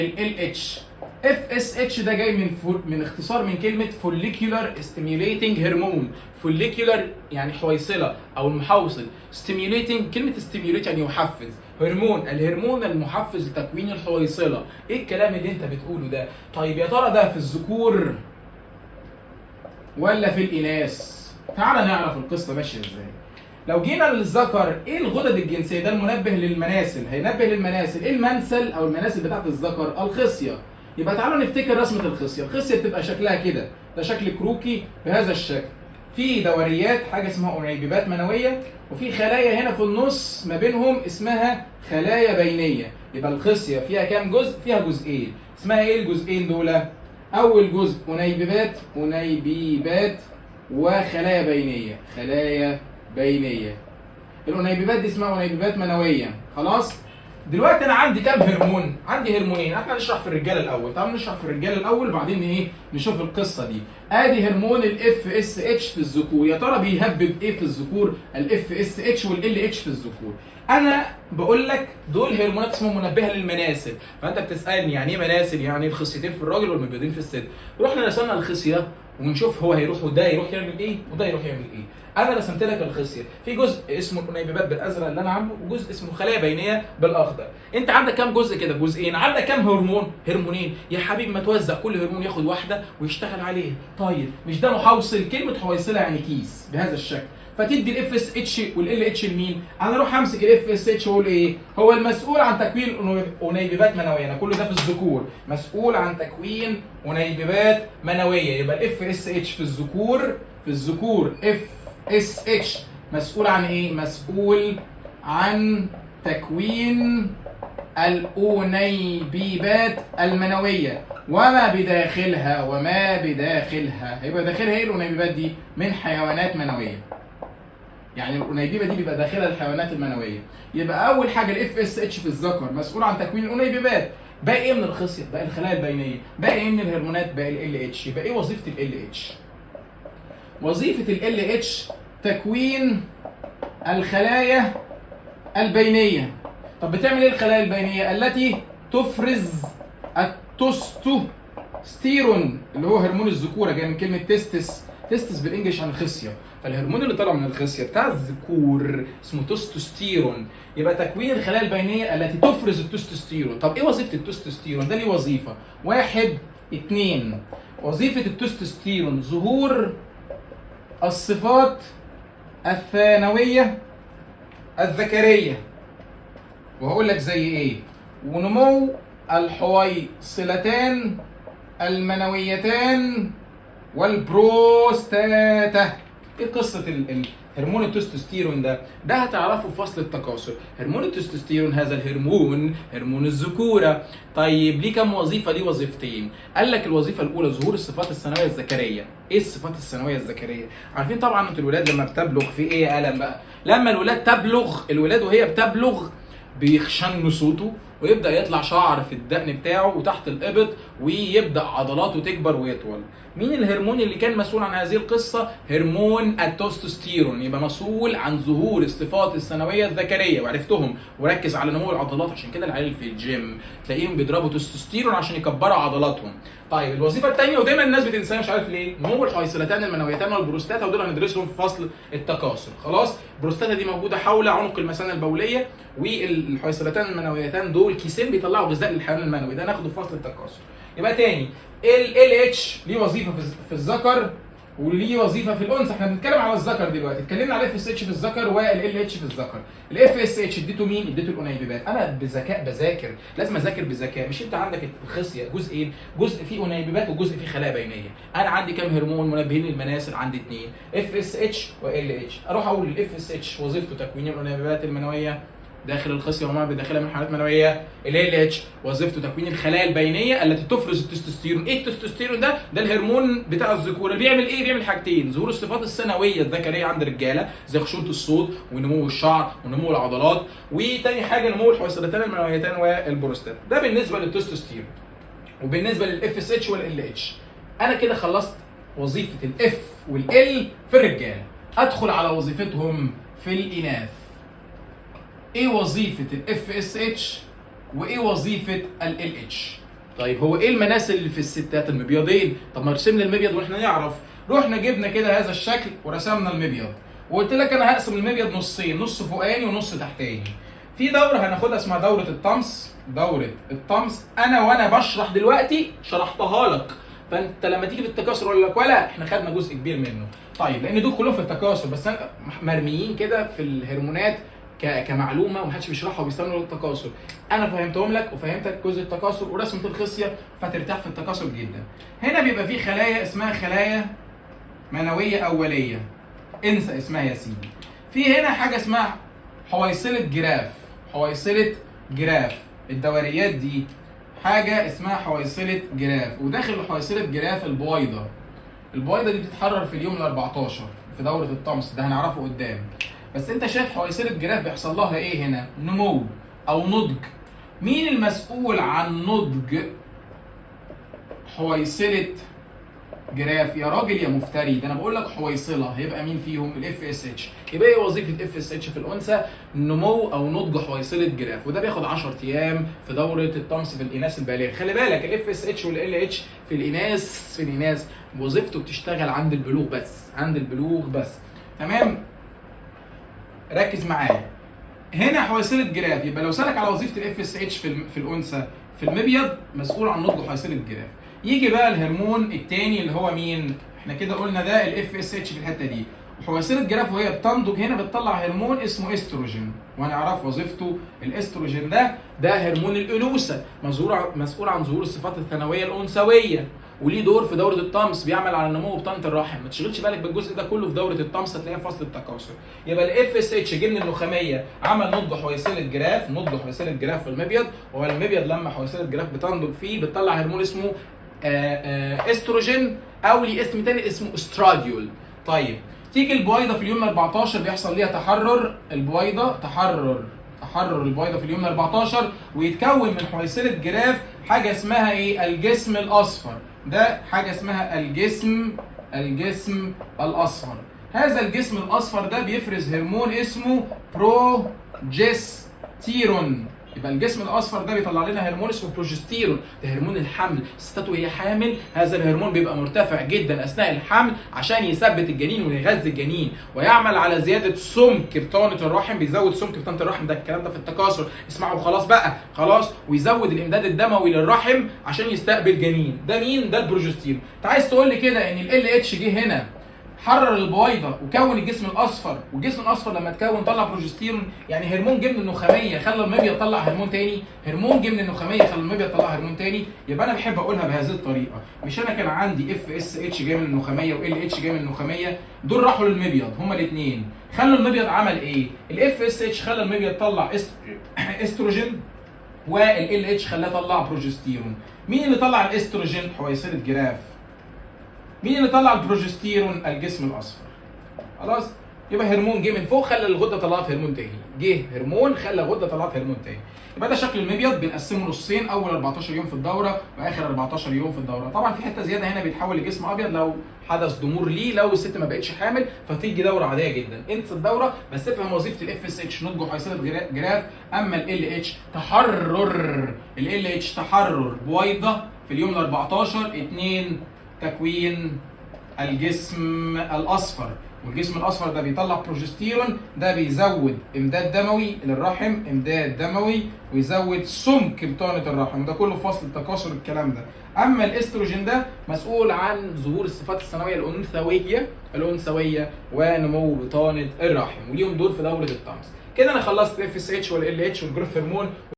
ال LH. FSH ده جاي من اختصار من كلمة follicular stimulating hormone. follicular يعني حويصله او المحوصل، stimulating كلمة stimulate يعني يحفز، هرمون، الهرمون المحفز لتكوين الحويصله. ايه الكلام اللي انت بتقوله ده؟ طيب يا ترى ده في الذكور ولا في الاناث؟ تعال نعرف القصة ماشية ازاي. لو جينا للذكر، ايه الغدد الجنسية؟ ده المنبه للمناسل، هينبه للمناسل. ايه المنسل او المناسل بتاعت الذكر؟ الخصيه. يبقى تعالوا نفتكر رسمه الخصيه. الخصيه بتبقى شكلها كده، ده شكل كروكي بهذا الشكل، في دوريات حاجة اسمها انيبيبات منويه، وفي خلايا هنا في النص ما بينهم اسمها خلايا بينيه. يبقى الخصيه فيها كام جزء؟ فيها جزئين. اسمها ايه الجزئين دول؟ اول جزء انيبيبات، انيبيبات وخلايا بينيه، خلايا بينيه. الانيبيبات دي اسمها انيبيبات منويه. خلاص، دلوقتي انا عندي كام هرمون؟ عندي هرمونين. احنا نشرح في الرجالة الاول، تعالوا نشرح في الرجالة الاول وبعدين ايه نشوف القصة دي. ادي هرمون ال FSH في الذكور، يا ترى بيهبب ايه في الذكور؟ ال FSH وال LH في الذكور. انا بقول لك دول هرمونات اسمهم منبهه للمناسل، فانت بتسالني يعني ايه مناسل؟ يعني الخصيتين في الراجل والمبيضين في الست. رحنا رسمنا الخصيه ونشوف هو هيروح وده يروح يعمل ايه وده يروح يعمل ايه. انا رسمت لك الخصيه، في جزء اسمه الانيبيبات بالازرق اللي انا عامله، وجزء اسمه خلايا بينيه بالاخضر. انت عندك كام جزء كده؟ جزئين. عندك كام هرمون؟ هرمونين. يا حبيبي ما توزع، كل هرمون ياخد واحدة ويشتغل عليها. طيب مش ده محوصل؟ كلمة حويصله يعني كيس بهذا الشكل، فتدي ال FSH وال LH لمين؟ انا اروح امسك ال FSH واقول ايه؟ هو المسؤول عن تكوين انيبيبات منويه. انا كل ده في الذكور، مسؤول عن تكوين انيبيبات منويه. يبقى ال FSH في الذكور، في الذكور FSH مسؤول عن ايه؟ مسؤول عن تكوين الانيبيبات المنوية وما بداخلها. وما بداخلها هيبقى داخلها ايه الانيبيبات دي؟ من حيوانات منويه. يعني الانيبيبه دي بيبقى داخلها الحيوانات المنوية. يبقى اول حاجة ال FSH في الذكر مسؤول عن تكوين الانيبيبات. باقي ايه من الخصيه؟ باقي الخلايا البينية. باقي ايه من الهرمونات؟ باقي LH. يبقى ايه وظيفة LH؟ وظيفة LH تكوين الخلايا البينية. طب بتعمل ايه الخلايا البينية؟ التي تفرز التستوستيرون اللي هو هرمون الذكورة، جاي من كلمة testis. testis بال English عن الخصيه، فالهرمون اللي طالع من الخصيه بتاع الذكور اسمه تستوستيرون. يبقى تكوين الخلايا البينية التي تفرز التستوستيرون. طب ايه وظيفة التستوستيرون؟ ده ليه وظيفة واحد اتنين. وظيفة التستوستيرون ظهور الصفات الثانوية الذكريه، وهقول لك زي ايه، ونمو الحويصلتان المنويتان والبروستاتا. ايه قصة هرمون التستوستيرون ده؟ ده هتعرفه في فصل التكاثر. هرمون التستوستيرون هذا الهرمون هرمون الذكورة. طيب ليه كم وظيفة؟ ليه وظيفتين. قال لك الوظيفة الاولى ظهور الصفات الثانوية الذكريه. ايه الصفات الثانوية الذكريه؟ عارفين طبعا انتوا الولاد لما بتبلغ في ايه يا قلم بقى؟ لما الولاد تبلغ، الولاد وهي بتبلغ بيخشن صوته ويبدا يطلع شعر في الدقن بتاعه وتحت الابط، ويبدا عضلاته تكبر ويطول. مين الهرمون اللي كان مسؤول عن هذه القصة؟ هرمون التستوستيرون. يبقى مسؤول عن ظهور الصفات الثانوية الذكريه، وعرفتهم. وركز على نمو العضلات، عشان كده العيال في الجيم تلاقيهم بيضربوا تستوستيرون عشان يكبروا عضلاتهم. طيب الوظيفة الثانية ودايما الناس بتنساها مش عارف ليه، نمو الحويصلتان المنويتان والبروستاتا، ودول هندرسهم في فصل التكاثر. خلاص، البروستاتا دي موجودة حول عنق المثانه البوليه، والحويصلتان المنويتان دول كيسين بيطلعوا غذاء للحيوان المنوي، ده ناخده في فصل التكاثر. يبقى تاني ال LH ليه وظيفة في الذكر وليه وظيفة في الانثى. احنا بنتكلم على الذكر دلوقتي، اتكلمنا على ال FSH في الذكر وال LH في الذكر. ال FSH اديته مين؟ اديته الانيبيبات. انا بذكاء بذاكر، لازم اذاكر بذكاء. مش انت عندك الخصيه جزئين، جزء فيه انيبيبات وجزء فيه خلايا بينيه. انا عندي كام هرمون منبهين للمناسل؟ عندي اثنين، FSH و LH. اروح اقول ال FSH وظيفته تكوين الانيبيبات المنوية داخل الخصيه وما بداخلها من حيوانات منويه. ال LH وظيفته تكوين الخلايا البينية التي تفرز التستوستيرون. ايه التستوستيرون ده؟ ده الهرمون بتاع الذكورة. بيعمل ايه؟ بيعمل حاجتين: ظهور الصفات الثانوية الذكريه عند الرجالة زي خشونة الصوت ونمو الشعر ونمو العضلات، وتاني حاجة نمو الحويصلتان المنويتان والبروستات. ده بالنسبة للتستوستيرون. وبالنسبة لل FSH وال LH، انا كده خلصت وظيفة ال F وال L في الرجالة. ادخل على وظيفتهم في الاناث. ايه وظيفة ال FSH وايه وظيفة ال LH؟ طيب هو ايه المناسل اللي في الستات؟ المبيضين. طب ما رسمنا المبيض واحنا نعرف. رحنا جبنا كده هذا الشكل ورسمنا المبيض، وقلت لك انا هقسم المبيض نصين، نص فوقاني ونص تحتاني. في دوره هناخدها اسمها دوره الطمس. دوره الطمس انا وانا بشرح دلوقتي شرحتها لك، فانت لما تيجي في التكاثر اقول لك ولا احنا خدنا جزء كبير منه. طيب لان دول كلهم في التكاثر، بس انا مرميين كده في الهرمونات كمعلومه ومحدش بيشرحها وبيستنوا للتكاثر. انا فهمتهم لك وفهمتك جزء التكاثر ورسمه الخصيه، فترتاح في التكاثر جدا. هنا بيبقى في خلايا اسمها خلايا منويه اوليه، انسى اسمها يا سيدي. في هنا حاجة اسمها حويصله جراف، حويصله جراف. الدوريات دي حاجة اسمها حويصله جراف، وداخل حويصله جراف البويضة. البويضة دي بتتحرر في اليوم ال 14 في دوره الطمس، ده هنعرفه قدام. بس انت شايف حويصله جراف بيحصل لها ايه هنا؟ نمو او نضج. مين المسؤول عن نضج حويصله جراف؟ يا راجل يا مفتري، ده انا بقول لك حويصله، هيبقى مين فيهم؟ ال FSH. يبقى ايه وظيفة FSH في الانثى؟ نمو او نضج حويصله جراف، وده بياخد 10 ايام في دوره الطمس في الاناث البالغ. خلي بالك ال FSH وال LH في الاناث، في الاناث وظيفته بتشتغل عند البلوغ بس، عند البلوغ بس. تمام؟ ركز معايا. هنا حويصله جراف، يبقى لو سالك على وظيفة ال FSH في الانثى في المبيض مسؤول عن نضج حويصله جراف. يجي بقى الهرمون الثاني اللي هو مين؟ احنا كده قلنا ده ال FSH في الحتة دي. حويصله جراف وهي بتنضج هنا بتطلع هرمون اسمه استروجين، وهنعرف وظيفته. الاستروجين ده هرمون الانوثة، مسؤول عن ظهور الصفات الثانوية الانثوية، وليه دور في دوره الطمس، بيعمل على نمو بطانه الرحم. ما تشغلش بالك بالجزء ده كله في دوره الطمس، هتلاقيه في فصل التكاثر. يبقى ال FSH جه من النخاميه، عمل نضج حويصله جراف، نضج حويصله جراف في المبيض، والمبيض لما حويصله جراف بتنضج فيه بتطلع هرمون اسمه استروجين، او ليه اسم تاني اسمه استراديول. طيب تيجي البويضة في اليوم 14 بيحصل ليها تحرر البويضة، تحرر البويضة في اليوم 14، ويتكون من حويصله جراف حاجة اسمها ايه؟ الجسم الاصفر. ده حاجة اسمها الجسم الاصفر. هذا الجسم الاصفر ده بيفرز هرمون اسمه بروجستيرون. يبقى الجسم الاصفر ده بيطلع لنا هرمون اسمه بروجستيرون، ده هرمون الحمل. الستات وهي حامل هذا الهرمون بيبقى مرتفع جدا اثناء الحمل عشان يثبت الجنين ويغذي الجنين، ويعمل على زيادة سمك بطانه الرحم، بيزود سمك بطانه الرحم. ده الكلام ده في التكاثر، اسمعوا خلاص بقى خلاص. ويزود الامداد الدموي للرحم عشان يستقبل جنين. ده مين؟ ده البروجستيرون. انت عايز تقول لي كده ان LH جه هنا حرر البويضة وكون الجسم الاصفر، والجسم الاصفر لما اتكون طلع بروجستيرون، يعني هرمون جه من النخاميه خلى المبيض طلع هرمون تاني، هرمون جه من النخاميه خلى المبيض طلع هرمون تاني. يبقى انا بحب اقولها بهذه الطريقة، مش انا كان عندي FSH جاي من النخاميه و LH جاي من النخاميه، دول راحوا للمبيض هما الاثنين، خلوا المبيض عمل ايه؟ ال FSH خلى المبيض طلع استروجين، وال LH خلاه طلع بروجستيرون. مين اللي طلع الاستروجين؟ حويصله جراف. مين اللي طلع البروجستيرون؟ الجسم الاصفر. خلاص؟ يبقى هرمون جه من فوق خلى الغدة طلعت هرمون تاني، جه هرمون خلى الغدة طلعت هرمون تاني. يبقى ده شكل المبيض، بنقسمه نصين، اول 14 يوم في الدورة واخر 14 يوم في الدورة. طبعا في حتة زيادة هنا بيتحول لجسم ابيض لو حدث ضمور ليه، لو الست ما بقتش حامل فتيجي دوره عادية جدا. انسى الدورة بس افهم وظيفة ال FSH نضج حويصله جراف. اما LH تحرر، LH تحرر بويضة في اليوم ال 14، 2 تكوين الجسم الاصفر، والجسم الاصفر ده بيطلع بروجستيرون، ده بيزود امداد دموي للرحم، امداد دموي، ويزود سمك بطانه الرحم، ده كله في فصل التكاثر الكلام ده. اما الاستروجين ده مسؤول عن ظهور الصفات الثانوية الانثوية ونمو بطانه الرحم، وليهم دور في دوره الطمس. كده انا خلصت FSH وال LH وال growth hormone.